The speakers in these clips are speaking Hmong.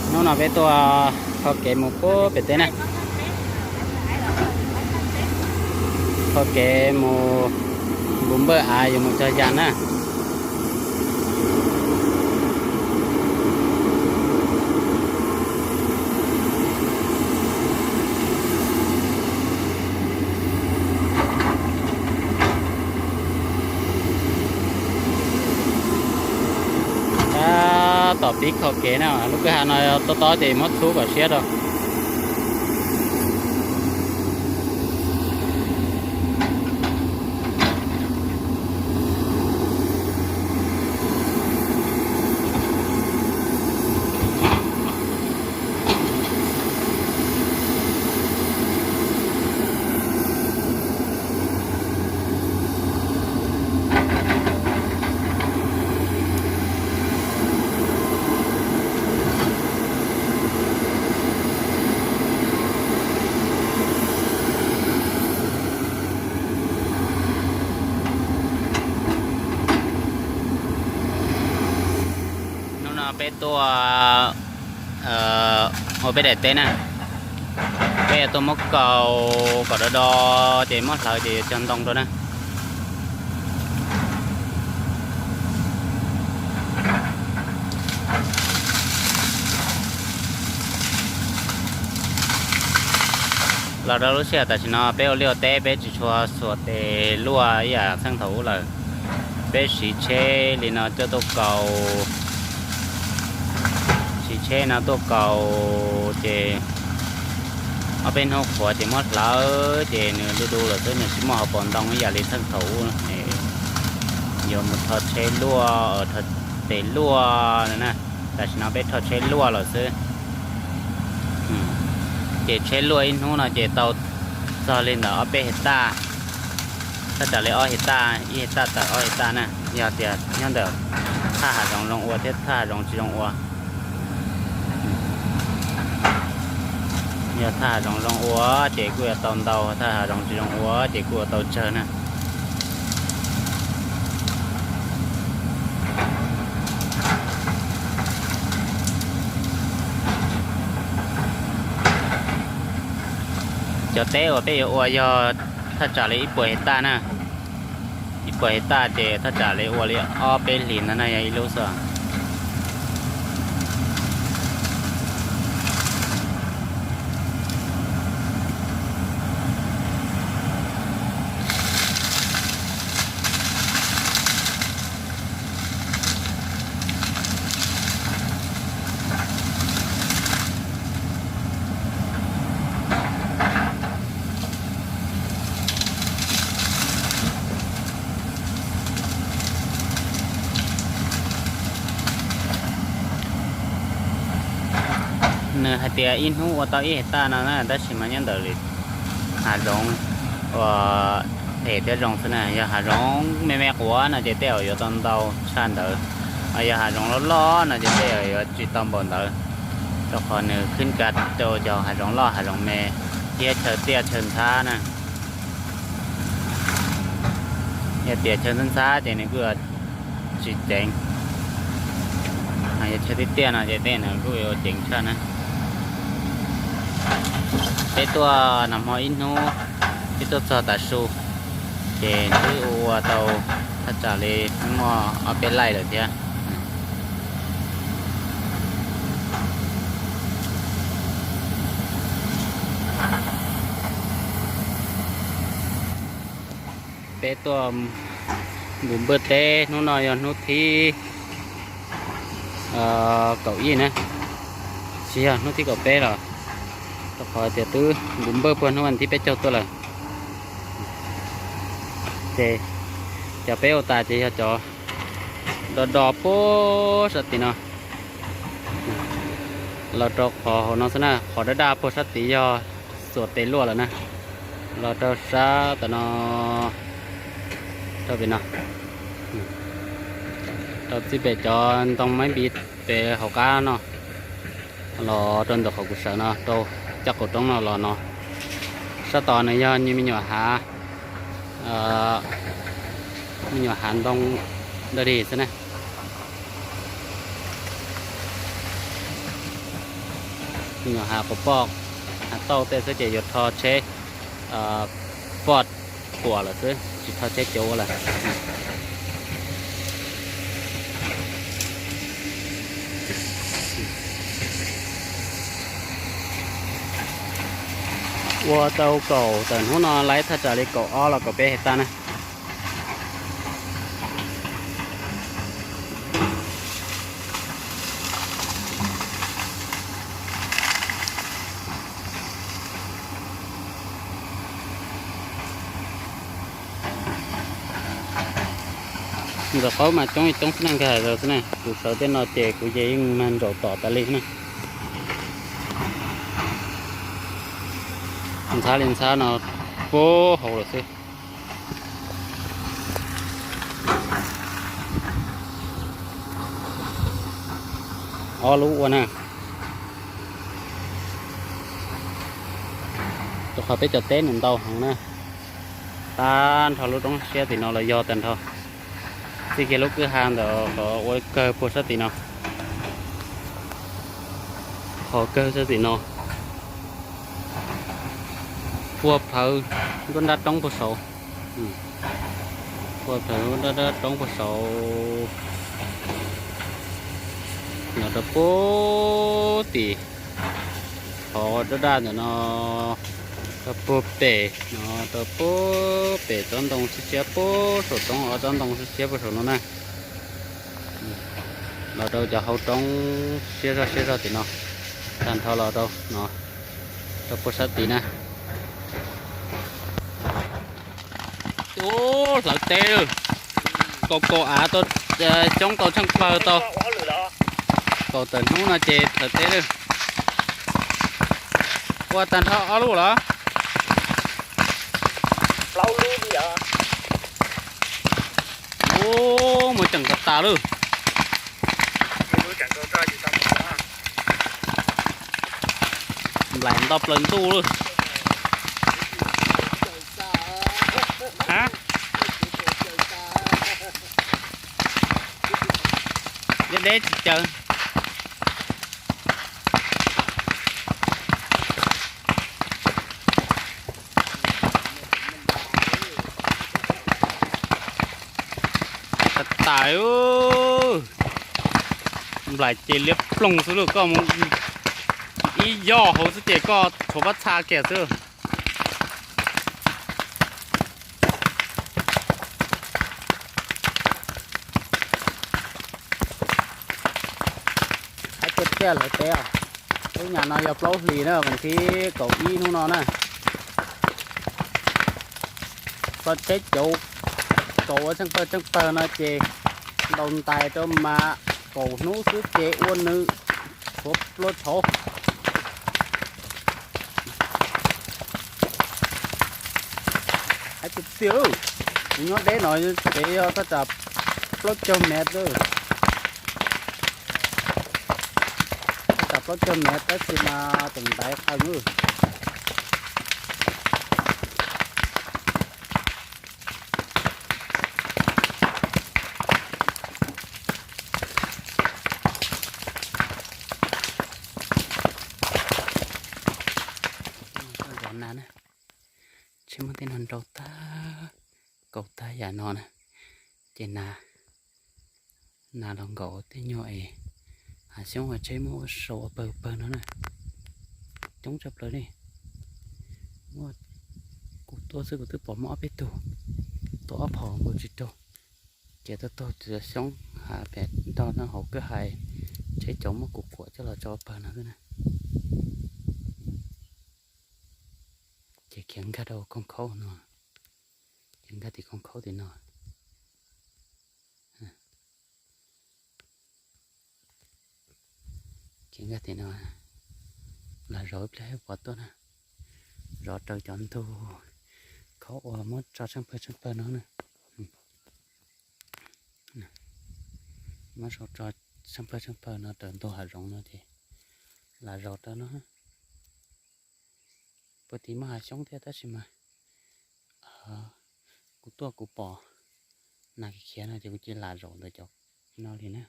Hnub no peb tuaj kho kev mus puag pem teb na. Kho kev mus npu npawj av yuav mus cog yas na. Tab tom pib kho kev na, lub kwj ha no tob tob ces muab txhub kom siab rau. Hnub no peb tuaj ua peb daim teb na, peb yuav tuaj muab kaus kom do do ces muab hlawv ces yuav cog ntoo rau na. Los rau lub sij hawm tam sim no peb ua liaj ua teb peb tsis tshua xuas tes luaj ib yam txheej thaum ub lawm. Peb siv tsheb li no coj tuaj kaus, siv tsheb no tuaj kaus ces ob peb hnub qhuav ces muab hlawv ces nws du du lawm xwb, nws tsis muaj hauv paus ntoo ib yam li txheej thaum ub. Yuav mus rho tsheb luaj, rho tes luaj na. Tam sim no peb rho tsheb luaj lawm xwb. Ces tsheb luaj ib hnub no ces tau txog li ntawm ob peb hais taj, thaj tsam li ob hais taj, ib hais taj tawm ob hais taj na. Yog tias nyob ntawm thaj hav zoov zoo ua thiab thaj hav zoov tsis zoo ua. Yog thaj hav zoov zoo ua ces kuj yuav tau ntau, thaj hav zoov tsis zoo ua ces kuj yuav tau tsawg na. Cov teb uas peb yuav ua yog thaj tsam li ib puas hais taj na. Ib puas hais taj ces thaj tsam li ua li ob peb hlis ntawd na yog ib lub xwb. Nws hais tias ib hnub ua tau ib hais taj no na, tab sis mas nyob ntawm li hav zoov uas phem thiab zoo xwb na. Yog hav zoov me me quav no ces tej zaum yuav tau ntau tshaj ntawd, yog hav zoov loj loj no ces tej zaum yuav tsis tau npaum ntawd, rau qhov nws khwb ka rau cov hav zoov loj hav zoov me thiab chaw tiaj chaw ntxhab na. Yog tias chaw ntxhab ntxhab ces nws kuj yuav tsis ceev, yog chaw tiaj tiaj no ces tej nws kuj yuav ceev tshaj na. Peb tuaj nag hmo ib hnub, peb tuaj txog tav su, ces twb ua tau thaj tsam li muaj ob peb laij lawm thiab. Peb tuaj npu npawj teb hnub no yog hnub thib kaum ib na, tsis yog hnub thib kaum peb los, rau qhov tias twb npu npawj puag hnub vas thib peb caug tuaj lawm. Ces cov peb ua tas ces yog cov do do puag sab tid no. Los rau qhov hauv no xwb na, qhov daj daj puag sab tid yog xuas tes luaj lawm na. Los rau sab tom no, rau pem no, rau txij pem cov ntoo maib npis pem hauv qab no, los rau ntawm qhov kuv sawv no rau caj qaum roob no los no. Sab tod nws yog me nyuam hav, me nyuam hav ntoo daj dig xwb na. Nyuam hav quas poj, hav tauj tej xwb ces yuav rho tsheb poj tuam lawm xwb, tsis rho tsheb cauv ua lawm. Ua tau kaum tawm hnub no, laiv thaj tsam li kaum ob los kaum peb hais tag na. Ntawm qaub mas coob li coob xwb na, nkag los xwb na. Kuv sawv tej no ces kuv ces yeej mag ntsaum tom tas li na. Ntxhab li ntxhab no puag hauv lawm xwb. Ob lub ua na. Rau qhov peb cov teb nws ntau heev na. Tag nrho lub roob siab tim no los yog tag nrho. Txij kiag lub kwj ha ntawd los ua kawg puag sab tim no. Qhov kawg sab tim no. Puag phawv nruab nrab roob puag saud. Puag phawv nruab nrab roob puag saud. Los rau puag tim qhov daj daj ntawm no, rau puag pem no, rau puag pem tsob ntoo siab siab puag saum roob, ob tsob ntoo siab siab puag saum no na. Los rau cov hauv roob siab zog siab zog tim no, tag nrho los rau no, rau puag sab tid na. Ub, hlawv teb lawm. Kaum kaum av tau, xyoob tau tsheej plawg tau. Kaum tawm hnub no ces hlawv teb lawm. Ua tag nrho ob lub los? Ub, mus ceem tas tas lawm. Nplaim nto plaws ntuj lawm. Deb deb tsis caw. Tais, nplaim ces liab ploog xwb lauj, koj mus ib yog hauv xwb ces koj tshuav pob txha kiag xwb. Hais tias tiag lawv teb os. Lub nyam no yog plaub hlis na, vas thib kaum ib hnub no na. Tso tsheb cauv, cauv ua tsheej pawg tsheej pawg no ces ntaus ntais rau mas kaum hnub xwb ces ua nws tshuav plua tshauv. Hais tiag tiag, kuv nyob deb no ces yog thaj tsam plaub caug mev, thaj tsam plaub caug mev tab sis mas teem ntaiv qees. Zov nas na, tsheb muab tej no nrau tag, kaus tag yam no na, ces nas, nas los nkaum tej nyuag es hav xyoob uas tsheb muab ua sau ua pawg pawg no na, coob tshaj plaws li. Muab, kuv tuaj xwb kuv twb pom muaj ob peb tug, tuaj ob phom nkaus tsis raug. Ces tuaj taug xyoob hav pem ntog no hauv kwj ha, tsheb cauv muab kuv kuam coj los tso pawg no xwb na. Ces khiav nkag rau khoob khaub no, khiav nkag tim khoob khaub tim no. Khiav nkag tim no, lam zov ib pliag pov tuaj na, zov raws cov ntug khaub uas muab tso tsheej pawg tsheej pawg no na. Muab sau tso tsheej pawg tsheej pawg no raws ntug hav zoov no ces lam zov raws no. Puag tim muaj hav xyoob thiab tab sis mas kuv tuaj kuv pom nas khiav no ces kuv cia li lam zaum ntawm cov no li na.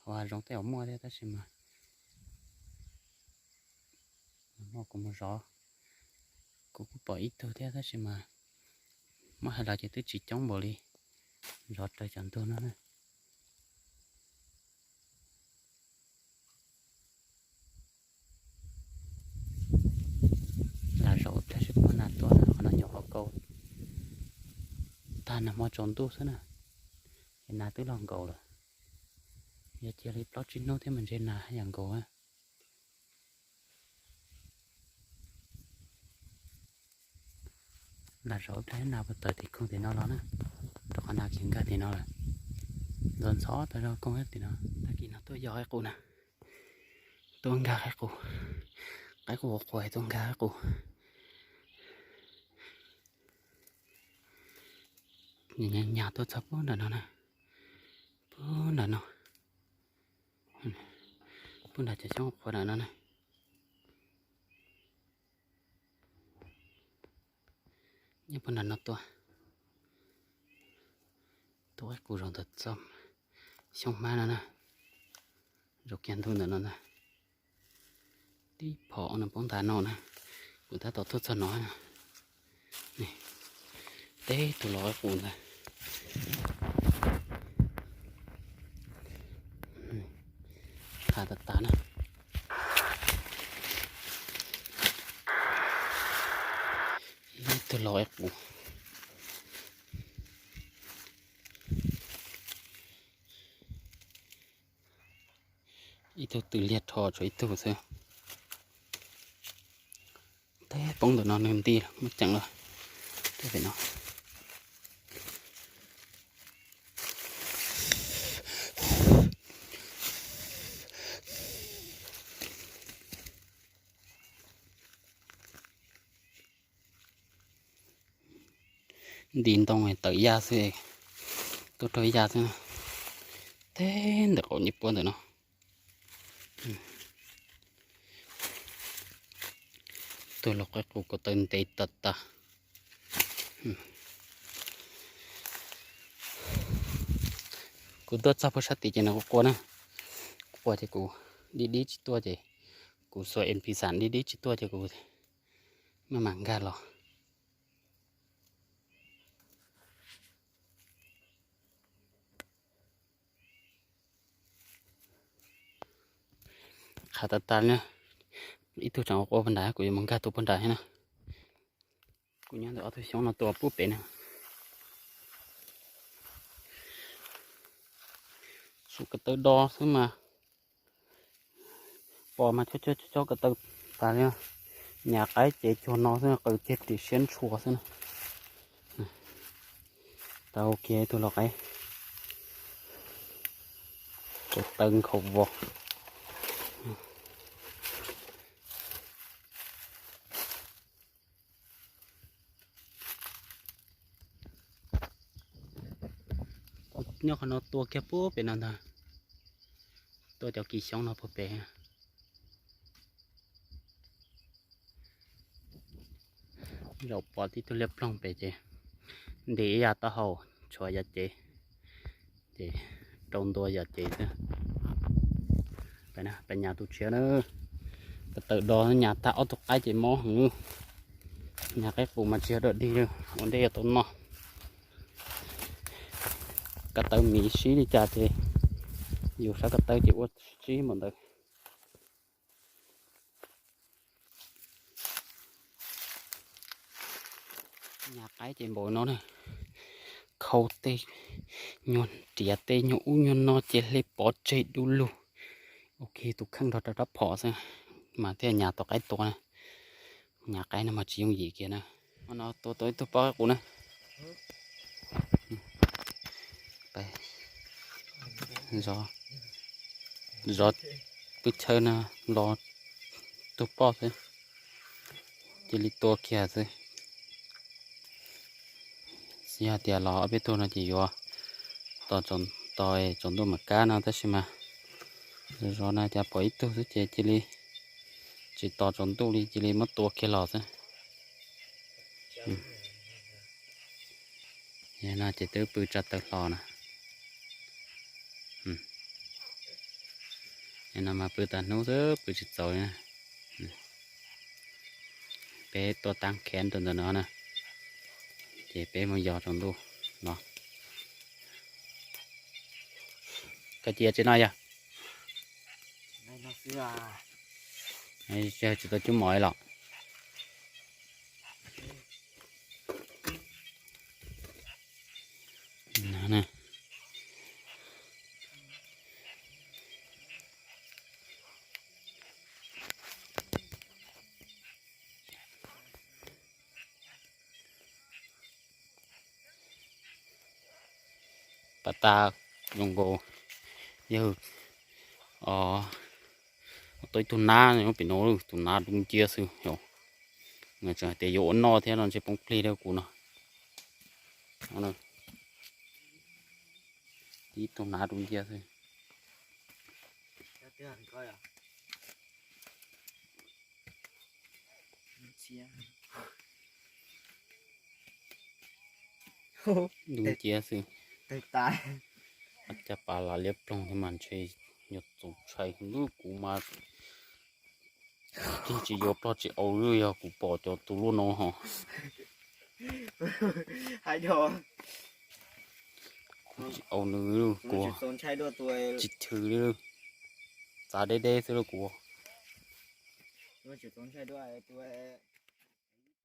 Hav zoov tej zaum muaj thiab tab sis mas muaj kuv mus zov, kuv kuj pom ib tug thiab tab sis mas muab hais los ces twb tsis coob npaum li zov raws cov ntug no na. Lam zaum ib pliag seb puas muaj nas tuaj na, qhov no nyuam qhuav kaus tag nag hmo tsaus ntuj xwb na, ces nas twb los nkaus lawm. Yog cia li plaub tsib hnub thiab mas ntshe nas haj yam nkaus. Lam zaum ib pliag nas puas tawm tim koog tim no los na, rau qhov nas khiav nkag tim no lawm. Ntxhov ntxhov tas zog koog tim no. Tag kis no tuaj yos qaib qus na, tuaj nkag qaib qus, qaib qus qhuav tuaj nkag qaib qus. Nyas tuaj txog puag nram no na, puag nram no, puag nram cov xyoob qhuav nram no na. Nyob puag nram no tuaj, tuaj qaib qus zaum ntawm txoj xyoob hmab no na, zaum kiag ntug ntawm no ntag. Tib phom no poob ntag no na, kuv tab tom tuaj txog no. Teb tug los qaib qus ntag. Qhav tas tas na. Ib tug los qaib qus. Ib tug tw liag rho tshuav ib tug xwb. Teb poob ntawm no nws nti lawm, muab ceev lawm. Teb pem no. Nti ntoo tawm yaj xwb, tuaj raug yaj xwb. Teb ntawm qaum nyuag puab ntawm no. Tug los qaib qus ko taw ntev tas tas. Kuv tuaj txog puag sab tid ces nws qua qua na. Qua qua ces kuv dib dib tsis tuaj ces kuv xuas MP xam dib dib tsis tuaj ces kuv maj mam nkag los. Qhav tas tas na, ib tug tseem qua qua puag nrad, kuv yuav mus nkag tus puag nrad thiab na. Kuv nyob ntawm ob tug xyoob no tua pub pem na. Tshuav ko taw do xwb mas, pom mas chob chob chob ko taw tas li. Nyas qaib ces cuag no xwb, qaws kiag ris siab ntshua xwb na. Tau kiag ib tug lau qaib, ko taw nkhaus vos. Nyob qhov no tua kiag puag pem no ntag, tua cov kis xyoob no puag pem. Zaum pom tib tug liab ploog pem ces ntim ib yav taub hau, tshuav yav cev, ces rau ntua yav cev xwb. Pem nyas tus tshiab na, ko taw do nyas tag ob tug qaib ces mob heev. Nyas qaib qus mas tsis yog dog dig li, ua ntej yuav tau noj. Ko taw miv sib li cas ces yus sab ko taw ces ua sib npaum ntawd. Nyas qaib ces npaum no na, khau tej nyuag riav tej nyuag ub nyuag no ces hle pov tseg du lug. Ua kiag tus kheej nrog rau rab phom xwb mas thiaj nyas tau qaib tua na. Nyas qaib no mas tsis yooj yim kiag na. Hmo no tua tau ib tug poj qaib qus na. Zov pwb chaw no los tug poj xwb, cia li tua kiag xwb. Xij hais tias los ob peb tug no ces yuav tos tsaus ntuj mam kab no tab sis mas zov no cas pom ib tug xwb ces cia li tsis tos tsaus ntuj li, cia li muab tua kiag los xwb. No ces twb pw tsa taw hlo na. No mas pw tas hnub xwb pw tsis txaus li na. Peb tuaj taab khev rau ntawm no na, ces peb mus yos rau ntuj no. Koj cia tsev no yog tsis tau cub mov los. Pab tab zoo nkaus yog tau ib tug nab nyob pem no, tus nab dub nciab xwb. Tseem hais tias yuav ua noj thiab no ntshe poob plig rau kuv no. Ib tug nab dub nciab xwb. Dub nciab xwb. Caj pas lam liab ploog thiab mas ntshe yuav txaus ntshai lub kuv mas. Yeej tsis yuav ploj tsis au li, yog kuv pom cov tus luaj no ho. Tsis au nws, kuv tsis thw li, txav deb deb xwb lauj kuv.